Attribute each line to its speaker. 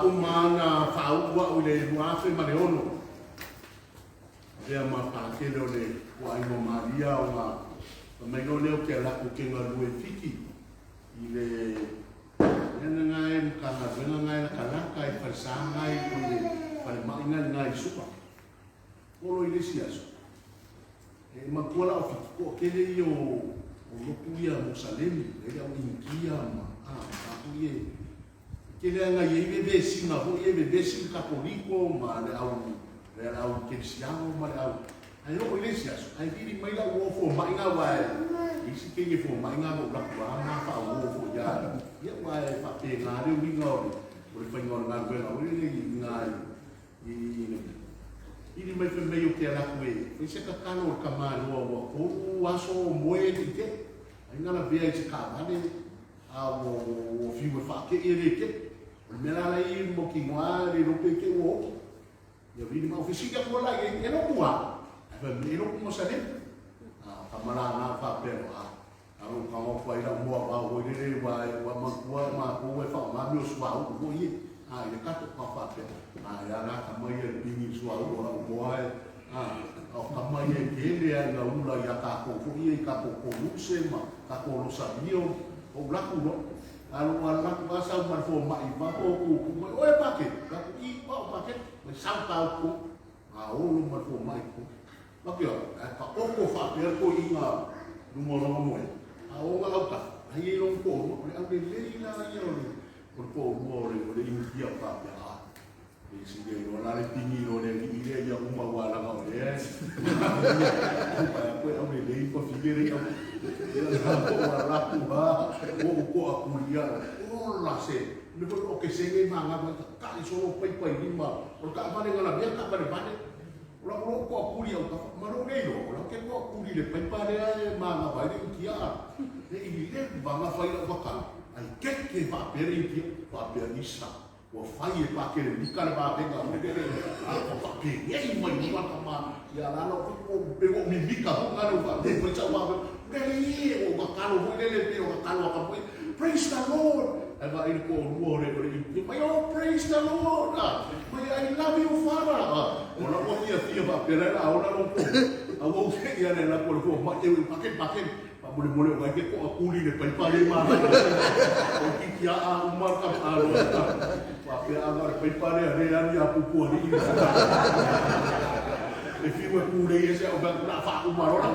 Speaker 1: Uma ona faauu au i le 2006, avea ma Patele o le Ituaiga o Malia ona fai mai loa lea ou te alu atu ou te galue i Fiti i le mea lena e Matagaluega lena e latalata i le falesa lena i le falemai lena i ina i Suva. Oo loa i le isi aso, e manatua la o Fiti, toatele ia o lotu ia Musalemi, e i ai le au Initia ma a, latou ia e tele lava ina i ai vevesiga foi ia, vevesi le Katoliko ma le au le au Kerisiano ma le au. Ae oo i le isi aso, ae vili mai lau uo fomai na aua e isi teine fomai na na ou alu atu lava ma faauo foi ia. Ia aua e faapena le uiga o le o le faiga o le galuega foi lele i ina i i le vili mai fai mai ou te alu atu e fai se tatalo i le tamaloa ua 3 aso o moe e le i tee. Ai na lavea i se taavale A ua, ua fiu e faatei e le tei. O le mea la la i mautinoa le iloa pe tei ua oti. Ia vili ma fesili atu la i ai, e lotu a? Ae fai mai, e lotu ma Salemu. A, o tama la na faapea loa, a, na lou tago atu ai lau moa vao foi lele ua, ua manatua matou e faaaoga mea o suauu foi ia. A, i le tatou ka faapea, a, e a la tama ia i le pigi i le suauu o lau moa e, a, a o tama ia e tele lava ina ula ia tatou foi ia i tatou koluse ma tatou losalio. Ou laku loa. A lou alu atu lava sau ma le fomai i fafo, tutu mai, oe Pake! Fai atu, i, o au Pake. Mai sau ta au totonu. A olo ma le fomai i totonu. Fai atu, ae taoto faapea le toeaina luma o lona moe. A o ona autafa, ai e i lona toalua. O le aulelei la ia o le toalua o le Initia faapea, a, E sili ai loa la le pigi loa le alii lea ia uma aua leaga o lea e vaai atu e aulelei ma fili le au ia la ku ha o o ko aku ia ola se me foi o ke senge ma nga ma ka i solo pai pai lima o ka vale ngala mea ka vale vale o la o ko aku ia ka ma lo nei lo o la ke ko aku le pai pa le ma nga vai le kia e i le ba nga fai la ka ai ke ke fa pere kia fa pere isa Ua fai e Pakelemika le vavega foi lele a ua faapenei mai loa tama ia lalo pe ua mimika foi na leo faapea fai sau vavega lele ie ua tatalo foi lele pei o tatalo a ka praise the Lord ae vaai le toalua o le o le India mai oh praise the Lord ah mai I love you father ah o la ua fiafia faapea la la ola lou po a ua ou te ia le la ko le fomai e pake pake Faamolemole o ai ke koʻa kuli le paipa le māmā. O kiki a a uma ka alo ka faapea a le paipa le le ali a pupu ali. E fiu e pule e se o ba la fa uma ro la.